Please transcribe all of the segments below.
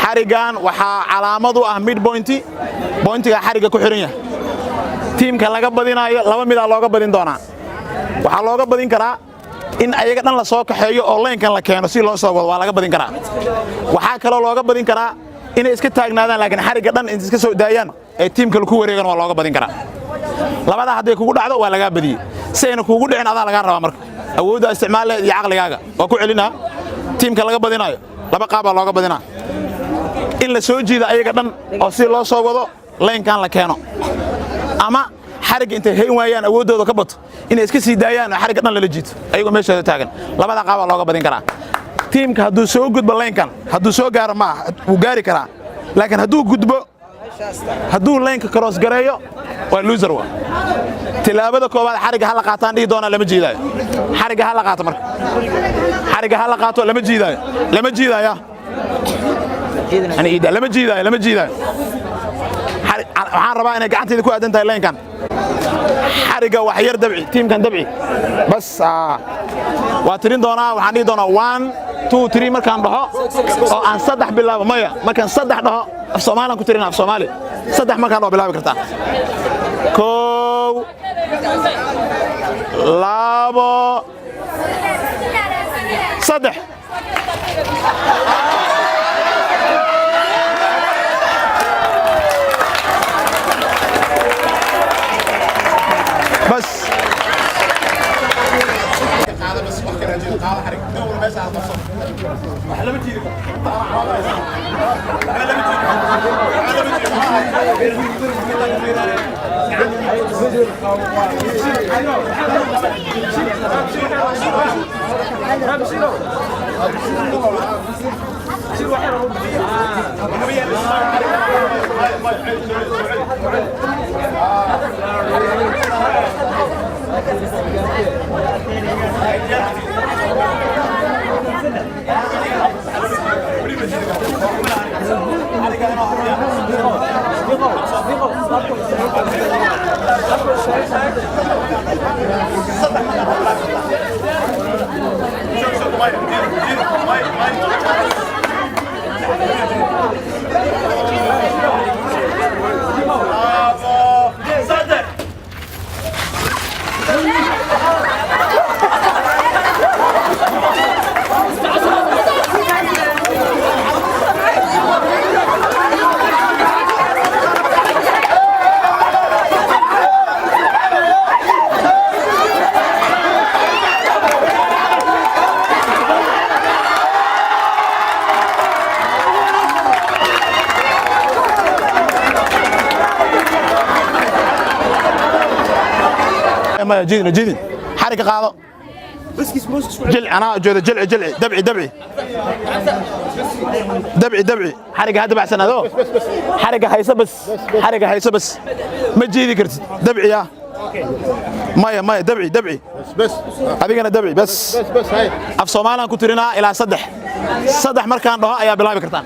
Xarigan waxaa calaamad u ah mid point, pointiga xariga ku xiran yahay. Tiimka laga badinayo laba midaa looga badin doonaa. Waxaa looga badin karaa in ayaga dhan la soo kaxeeyo oo linekan la keeno si loo soo wado, waa laga badin karaa. Waxaa kaloo looga badin karaa inay iska taagnaadaan, laakiin xarigga dhan inta iska soo daayaan ee tiimka ku wareegan, waa looga badin karaa. Labadaa hadday kugu dhacdo, waa lagaa badiyey. Si ayna kuugu dhicin, adaa lagaa rabaa marka awoodda isticmaaleed iyo caqligaaga. Waa ku celinaa: tiimka laga badinayo laba qaabaa looga badinaa: in la soo jiido ayaga dhan oo si loo soo wado linekan la keeno, ama xarigga intay hayn waayaan, awooddooda ka bato, inay iska sii daayaan oo xarigga dhan lala jiito ayagoo meeshooda taagan. Labada qaabaa looga badin karaa. Tiimka hadduu soo gudbo linekan, hadduu soo gaaro, maaha, wuu gaari karaa, laakiin hadduu gudbo, hadduu lineka cross gareeyo, waa loser. Waa tilaabada koowaad. Xarigga hala qaataan dhihi doonaa, lama jiidaayo. Xarigga hala qaato. Marka xarigga hala qaato, lama jiidaayo, lama jiidaayo, ani iida, lama jiidaayo, lama jiidaayo. Waxaan rabaa inay gacantayda ku aadan tahay linekan. Xarigga wax yar dabci, tiimkan dabci bas. Waa tirin doonaa. Waxaan dhihi doonaa 1, 2, 3. Markaan dhaho oo aan saddex bilaabo, maya, markaan saddex dhaho, af Soomaalaan ku tirina, af Soomaali. Saddex markaan dhaho bilaabi kartaa: 1, 2, 3. Bas. Qaado bas, wax kale jiro. Qaado xarig, nin walba meesha aad qabso. Wax lama jiidi karo, wax lama jiidi karo, wax lama jiido. 3. Maya, jiidin, jiidin. Xarigga qaado, jilci, anaa jeedo. Jilci, jilci, dabci, dabci, dabci, dabci. Xarigga ha dabacsanaado. Xarigga hayso bas, xarigga hayso bas, ma jiidi kartid. Dabci ya, maya, maya, dabci, dabci. بس. Adigana dabci bas. بس بس، هاي. Af Soomaalaan ku tirinaa ilaa saddex. Saddex markaan dhaho ayaa bilaabi kartaan.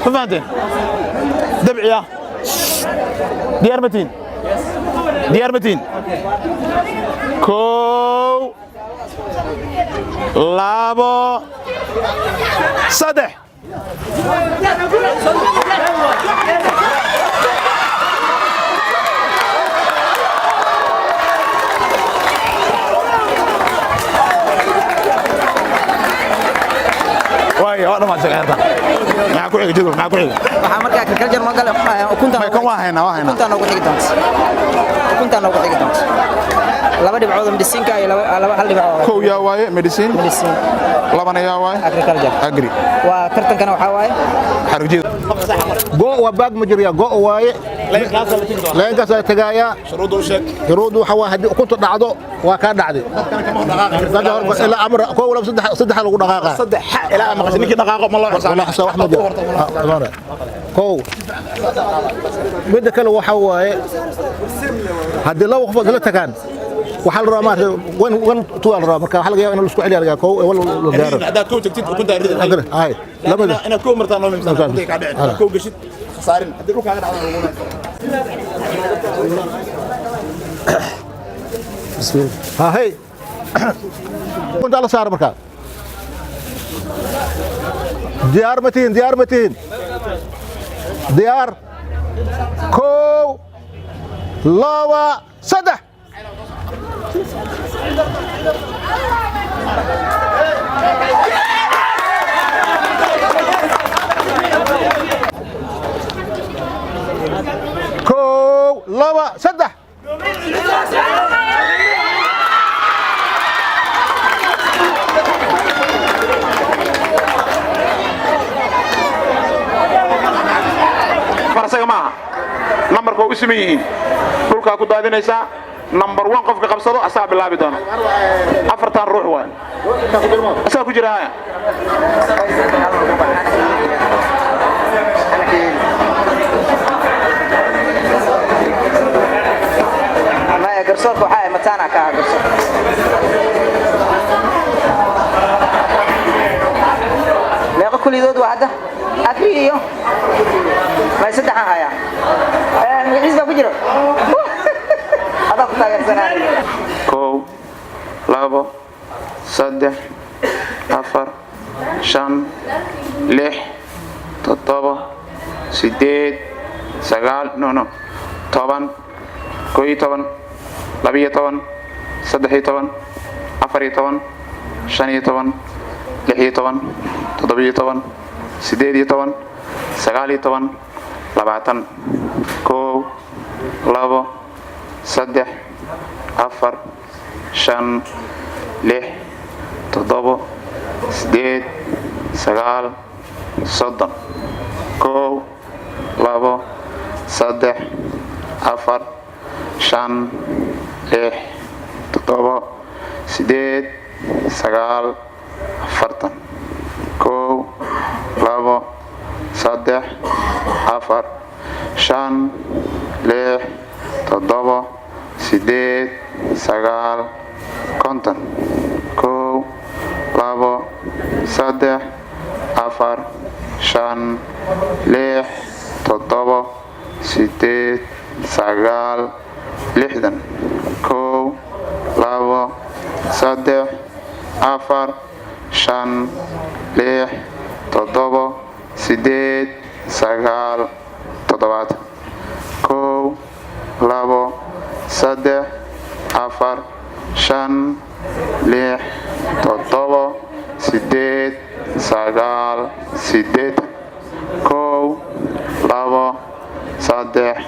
Ma fahanteen? Dabciya. Diyaar ma tihiin? Diyaar ma tihiin? 1, 2, 3. Waaya, waa dhammaatay ciyaartan. Maxaa ku xiga jadwal? Maxaa ku xiga? Waxaa markaa agriculture noo gale ukunta. May, kan waa haynaa, waa haynaa. Ukunta noogu xigi doonta, ukunta noogu xigi doonta. Laba dhibcood oo medicineka iyo laba hal dhibcood oo 1 yaa waaye medicine? Medicine. Labana yaa waaye? Agriculture. Agri. Waa tartankana waxaa waaye xarugjeed. Go waa baag ma jirya, go waaye. Linekaas la tagaayaa. Shuruudda u sheeg. Shuruuddu waxa waa haddii ukunta dhacdo, waa kaa dhacday. Ilaa amar 1, 2, 3, saddex lagu dhaqaaqa. Saddex ilaa maqashay, ninkii dhaqaaqo ma loo wala xisaabin. Xisaab wax ma jiro. 1. Midda kale waxa waaye haddii laba qofood isla tagaan, waxaa la rabaa maaragtay 1, 1, 2 la rabaa. Marka waxaa laga yaabaa in la isku celiya, laga yaabaa 1 wal la gaaro. Haddaad 1 tagtid, ukuntaa ridi. Hay, labada. Inaad 1 martaa noo muhiimsan. Ukuntay kaa dhicin. Haddaad 1 gashid, khasaarin. Haddii dhulkaaga dhacdo, lagu Ha hey, ukunta la saaro markaa. Diyaar ma tihiin? Diyaar ma tihiin? Diyaar. Kow, laba, saddex. Kow, laba, saddex. Farsaga maaha, nambarka waa u siman yihiin. Dhulkaa ku daadinaysaa. Number one qofka qabsado asagaa bilaabi doona. Afartan ruux waay, asagaa ku jira haya. Maya, garsoorka waxaa mataana ka ah garsoor. Meeqa kulidood waa hadda? Afri iyo may saddexaan hayaa. Magaciis baa ku jiro, adaa ku taageersanaa. Kow, labo, saddex, afar, shan, lix, toddoba, sideed, sagaal, no, 10, 11, 12, 13, 14, 15, 16, 17, 18, 19, 20. Kow, labo, saddex, afar, shan, lix, toddobo, sideed, sagaal, 30. Kow, labo, saddex, afar, shan, lix, toddobo, sideed, sagaal, 40. Kow, labo, saddex, afar, shan, lix, toddobo, sideed, sagaal, 50. Kow, labo, saddex, afar, shan, lix, toddobo, sideed, sagaal, 60. Kow, labo, saddex, afar, shan, lix, toddobo, sideed, sagaal, 70. Kow, labo, saddex, afar, shan, lix, toddobo, sideed, sagaal, 80. Kow, labo, saddex,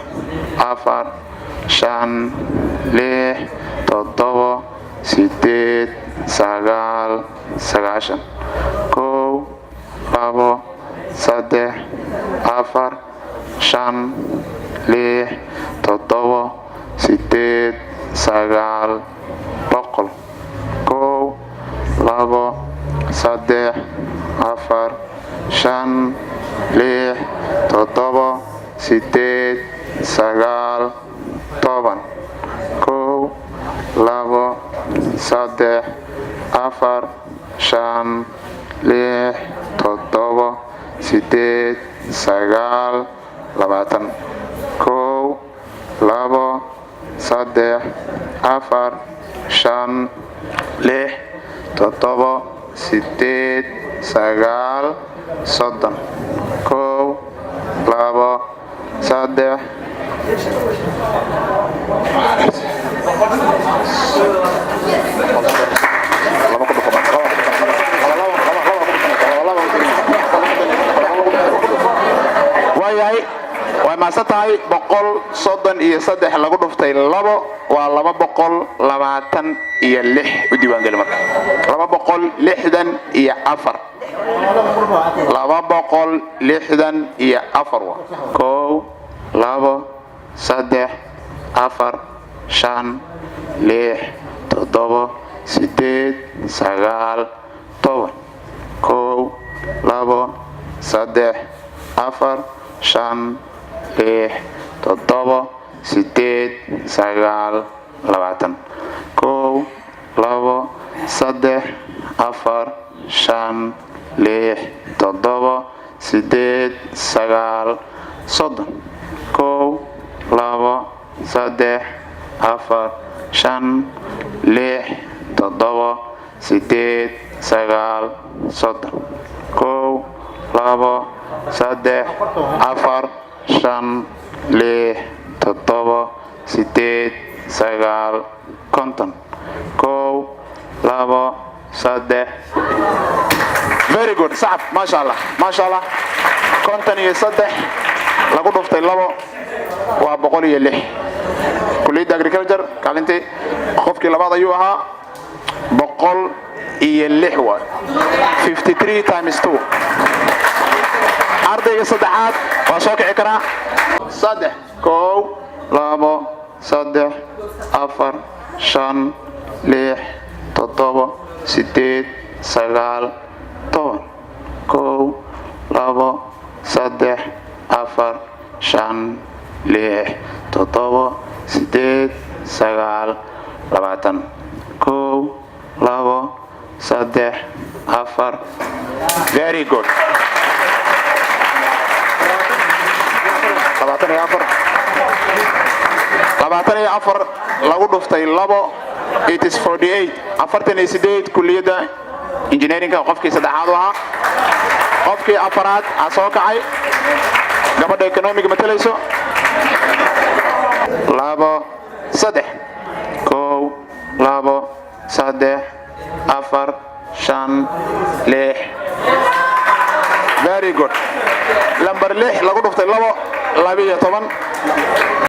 afar, shan, lix, toddobo, sideed, sagaal, 90. Kow, labo, saddex, afar, shan, lix, toddobo, sideed, sagaal, 100. Kow, labo, saddex, afar, shan, lix, toddobo, sideed, sagaal, 10. Kow, labo, saddex, afar, shan, lix, toddobo, sideed, sagaal, 20. Kow, labo, saddex, afar, shan, lix, toddobo, sideed, sagaal, 30. Kow, labo, saddex. Waayahay, way maasan tahay. 133 lagu dhuftay labo waa 226. U diiwaangeli marka 264, 264 wa. Kow, labo, saddex, afar, shan, lix, toddobo, sideed, sagaal, 10. Kow, labo, saddex, afar, shan, lix, toddobo, sideed, sagaal, 20. Kow, labo, saddex, afar, shan, lix, toddobo, sideed, sagaal, 30. Kow, labo, saddex, afar, shan, lix, toddobo, sideed, sagaal, 30. Kow, 2, 3, 4, 5, 6, 7, 8, 9, 50. 1, 2, 3. Very good. Sacab. Maasha Allah, maasha Allah. 53 lagu dhuftay 2 waa 106. Kulliyadda agriculture kaalintii qofkii labaad ayuu ahaa. 106 waay, 53 times 2. Ardayga saddexaad waa soo kici karaa. Saddex. 1, 2, 3, 4, 5, 6, 7, 8, 9, 10. 1, 2, 3, 4, 5, 6, 7, 8, 9, 20. 1, 2, 3, 4. Very good. 24, 24 lagu dhuftay 2, it is 48, 48. Kulliyadda engineeringka qofkii saddexaad u ahaa. Qofkii afaraad aa soo kacay, gabadha economiga matalayso. 2, 3. 1, 2, 3, 4, 5, 6. Very good. Lambar 6 lagu dhuftay 2, 12.